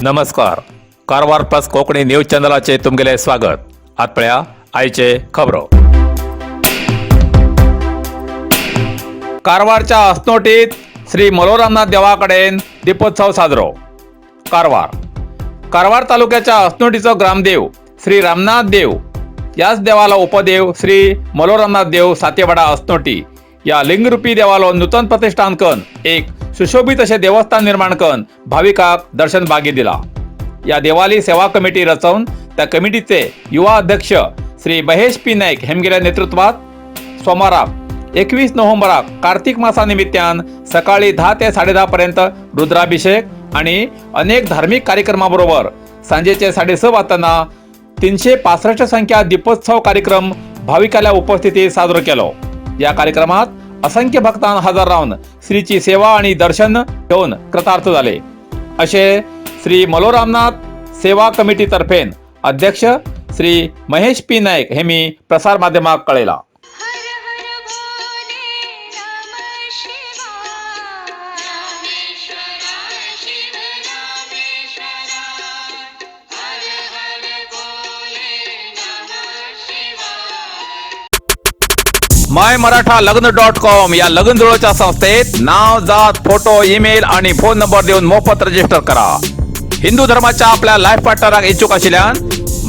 नमस्कार, Karwar plus Konkani news चॅनलाचे तुमगेले स्वागत. आत पळया आयचे खबरो. कारवारच्या असनोटीत श्री मलोरामनाथ देवा कडेन दीपोत्सव साजरो. कारवार कारवार तालुक्याच्या असनोटीचो ग्रामदेव श्री रामनाथ देव, याच देवाला उपदेव श्री मलोरामनाथ देव सातेवाडा असनोटी या लिंगरूपी देवालो नूतन प्रतिष्ठान कन एक सुशोभित अशें देवस्थान निर्माण कन भाविकाक दर्शन भाग्य दिला. या देवाली सेवा कमिटी रचोवन त्या कमिटीचे युवा अध्यक्ष श्री महेश पी नाईक हेमगेल्या नेतृत्वात सोमाराक 21 नोव्हेंबराक कार्तिक मासा निमित्तान सकाळी 10 ते 10:30 पर्यंत रुद्राभिषेक आणि अनेक धार्मिक कार्यक्रमाबरोबर सांजेचे 6:30 वाजताना 365 संख्या दीपोत्सव कार्यक्रम भाविकाल्या उपस्थितीत साजरो केलो. या कार्यक्रमात असंख्य भक्तांना हजर राहून श्रीची सेवा आणि दर्शन घेऊन कृतार्थ झाले, असे श्री मलोरामनाथ सेवा कमिटीतर्फेन अध्यक्ष श्री महेश पी नाईक हे मी प्रसार माध्यमाक कळयला. हर हर भोले नमः शिवाय. रामेश्वरा शिव रामेश्वरा, हर हर भोले नमः शिवाय. माय मराठा लग्न डॉट कॉम या लग्न जुळोच्या संस्थेत नाव, जात, फोटो, ईमेल आणि फोन नंबर देऊन मोफत रजिस्टर करा. हिंदू धर्माच्या आपल्या लाईफ पार्टनराक इच्छुक आशिल्ल्यान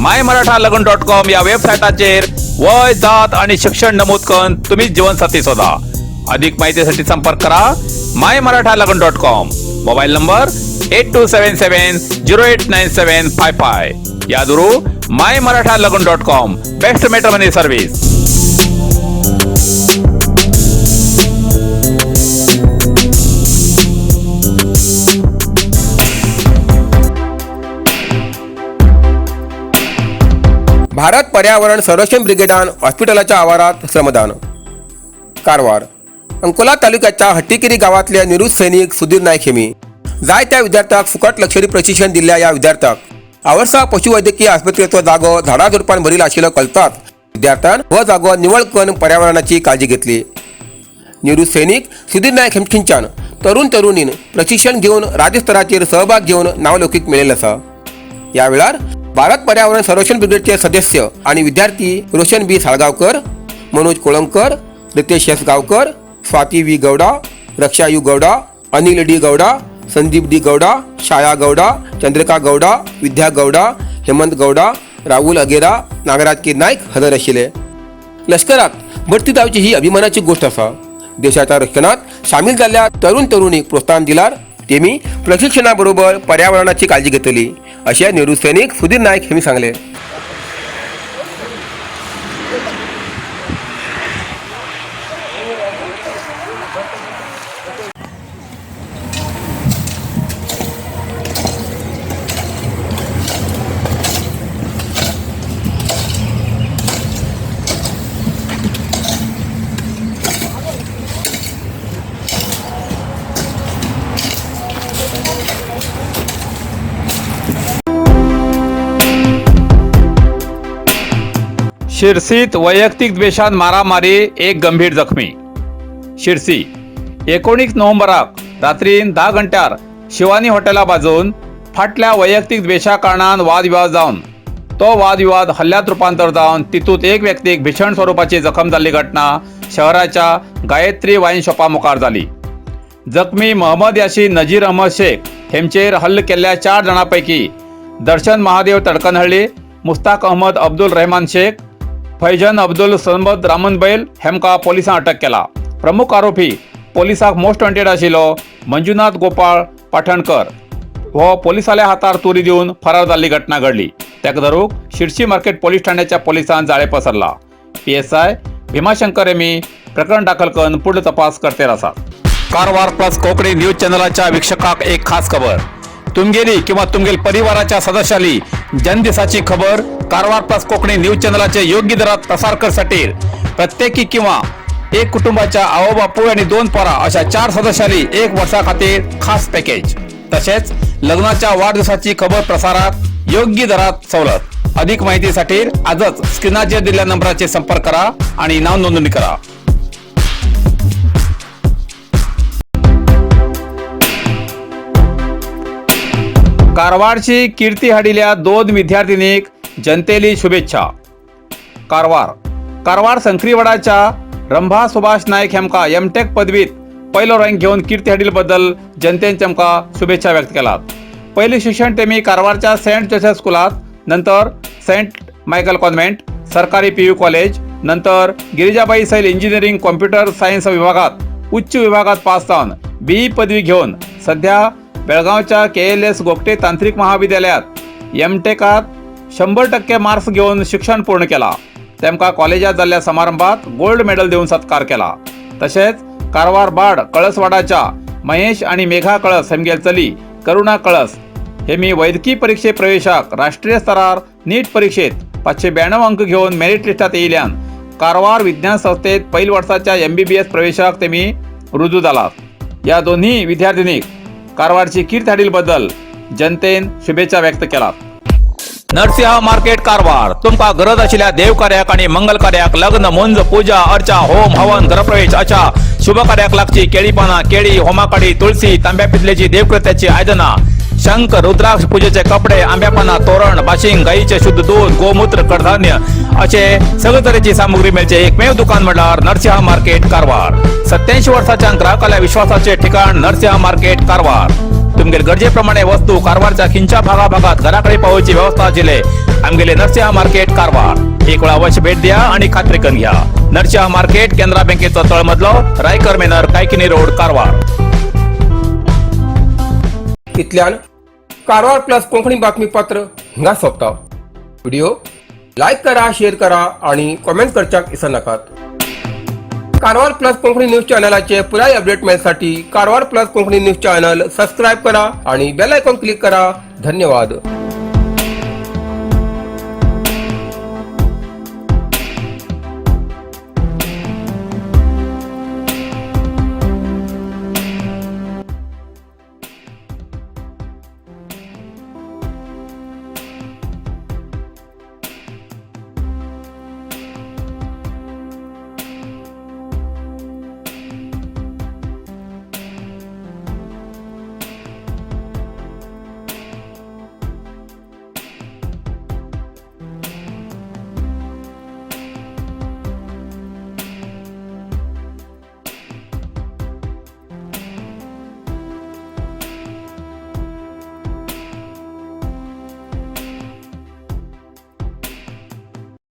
माय मराठा लग्न डॉट कॉम या वेबसाईटाचेर वय, जात आणि शिक्षण नमूद करून तुम्ही जीवनसाथी शोधा. अधिक माहितीसाठी संपर्क करा माय मराठा लग्न dot com, mobile number 8277089755. या दुरू माय मराठा लग्न dot com, best matrimony service. Bharat पर्यावरण संरक्षण ब्रिगेडान हॉस्पिटलाच्या आवारात श्रमदान. कारवार अंकोला तालुक्याच्या हट्टीकेरी गावातल्या निवृत्त सैनिक सुधीर नाईक हेमी जायत्या विद्यार्थ्याक फुकट लष्करी प्रशिक्षण दिल्ल्या. या विद्यार्थ्याक आवरसा पशुवैद्यकीय आस्पत्रेचो जागो झाडां झुडपान भरिल्लो आशिल्लो कळताच विद्यार्थ्यान हो जागो निवळ करून पर्यावरणाची काळजी घेतली. निवृत्त सैनिक सुधीर नाईक हेमखिंच्यान तरुण तरुणीन प्रशिक्षण घेवन राज्यस्तराचेर सहभाग घेवन नांवलौकीक मेळयलो आसा. या वेळार भारत पर्यावरण संरक्षण ब्रिगेडचे सदस्य आणि विद्यार्थी Roshan B Salgaonkar, Manoj Kolambkar, Ritesh S Gaonkar, Swati V Gowda, Raksha U Gowda, Anil D Gowda, Sandeep D Gowda, Chhaya Gowda, Chandrika Gowda, Vidya Gowda, Hemant Gowda, Rahul Agera, Nagraj K Naik हजर आशिल्ले. लष्करात भरती जावची ही अभिमानाची गोष्ट आसा. देशाच्या रक्षणात सामील जाल्ल्या तरुण तरुणीक प्रोत्साहन दिल्यार तेमी प्रशिक्षणा बरोबर पर्यावरणाची काळजी घेतली, अशें निवृत्त सैनिक सुधीर नायक हांणी सांगलें. शिरसीत वैयक्तिक द्वेषान मारामारी, एक गंभीर जखमी. शिरसी 19 नोव्हेंबराक रात्री 10 घंट्यार शिवानी हॉटेला बाजून फाटल्या वैयक्तिक द्वेशा कारणान वादविवाद जावन तो वादविवाद हल्ल्यात रुपांतर जावन तितूंत एक व्यक्तीक भीषण स्वरुपाची जखम जाल्ली घटना शहराच्या गायत्री वायन शॉपा मुखार जाली. जखमी मोहम्मद याशी नजीर अहमद शेख हेमचेर हल्ल केल्ल्या 4 जाणां पैकी दर्शन महादेव तडकनहळ्ळी, मुस्ताक अहमद अब्दुल रहमान शेख, फैजन अब्दुल समद रामनबैल हेमकां पोलिसां अटक केला. प्रमुख आरोपी पोलिसाक मोस्ट वॉन्टेड आशिल्लो मंजुनाथ गोपाळ पाठणकर हो पोलिसाल्या हातार तुरी दिवन फरार जाल्ली घटना घडली. ताका धरूंक शिरशी मार्केट पोलीस ठाण्याच्या पोलिसान जाळे पसरला. पीएसआय भीमाशंकर हेमी प्रकरण दाखल करून पुढलो तपास करतेर आसात. कारवार प्लस कोकणी न्यूज चॅनलाच्या वीक्षकाक एक खास खबर. तुमगेली किंवा तुमगेल परिवाराच्या सदस्याली जनदिसाची खबर कारवार प्लस कोकणी न्यूज चॅनलाचे योग्य दरात प्रसार करसाठी प्रत्येकी किंवा एक कुटुंबाच्या आवो बापूय आणि 2 पोरा अशा 4 सदस्याली एक वर्षा खातीर खास पॅकेज, तसेच लग्नाच्या वाढदिवसाची खबर प्रसारात योग्य दरात सवलत. अधिक माहितीसाठी आजच स्क्रीनाचेर दिलेल्या नंबराचे संपर्क करा आणि नाव नोंदणी करा. कारवारची कीर्ती हाडिल्या दोन विद्यार्थिनीक जनतेली शुभेच्छा. कारवार. कारवार संक्रीवाडाच्या रंभा सुभाष नायक हेमका एमटेक पदवीत पयलो रँक घेवन कीर्ती हाडिल्ले बद्दल जनतेन तेमकां शुभेच्छा व्यक्त केलात. पयलें शिक्षण तेमी कारवारच्या सेंट जोसेफ स्कुलात, नंतर सेंट मायकल कॉन्व्हेंट, सरकारी पीयू कॉलेज, नंतर गिरिजाबाई सैल इंजिनिअरिंग कॉम्प्युटर सायन्स विभागात उच्च विभागात पास जावन बीई पदवी घेवन सध्या बेळगांवच्या केएलएस गोगटे तांत्रिक महाविद्यालयात एमटेकात 100% मार्क्स घेवन शिक्षण पूर्ण केला. तेमकां कॉलेजात जाल्ल्या समारंभात गोल्ड मेडल दिवन सत्कार केला. तशेंच कारवार बाड कळसवाडाच्या महेश आणि मेघा कळस हेमगेल चली करुणा कळस हे मी वैद्यकीय परीक्षे प्रवेशाक राष्ट्रीय स्तरार नीट परीक्षेत 592 अंक घेवन मेरीट लिस्टात येयल्यान कारवार विज्ञान संस्थेत पहिल वर्साच्या एमबीबीएस प्रवेशाक तेमी रुजू जालात. या दोन्ही विद्यार्थिनीक कारवारची कीर्त हाडिल्ले बद्दल जनतेन शुभेच्छा व्यक्त केलात. नरसिंह मार्केट कारवार. तुमकां गरज आशिल्ल्या देव कार्याक आणि मंगल कार्याक, लग्न, मुंज, पूजा अर्चा, होम हवन, गृहप्रवेश अशा शुभ कार्याक लागची केळी पानां, केळी, होमाकाडी, तुळसी, तांब्या पितलेची देवकृत्याची आयदनां, शंख, रुद्राक्ष, पूजेचे कपडे, आंब्या पानां, तोरण, बाशिंग, गाईचे शुद्ध दूध, गोमूत्र, कडधान्य असे सगळे तरेची सामुग्री मेळचे एकमेव दुकान म्हणल्यार नरसिंह मार्केट कारवार. 87 वर्साच्या ग्राहकाल्या विश्वासाचे ठिकाण नरसिंह मार्केट कारवार. तुमगेले गरजेप्रमाणे वस्तू कारवारच्या खिंच्या भागा भागात घराकडे पावोवची व्यवस्था आशिल्ले आमगेले नरसिंह मार्केट कारवार. एक वेळा अवश्य भेट द्या आणि खात्री करून घ्या. नरसिंह मार्केट, केनरा बँकेचो तळमजलो, रायकर मेनर, कायकिनी रोड, कारवार. इतल्यान कारवार प्लस कोंकणी बातमीपत्र हिंगा सोंपता. व्हिडिओ लायक करा, शेअर करा आणि कॉमेंट करच्याक विसरनाकात. कारवार प्लस कोंकणी न्यूज चॅनलाचे पुराय अपडेट मेळसाठी Karwar plus Konkani news channel subscribe करा आणि बेल आयकॉन क्लिक करा. धन्यवाद.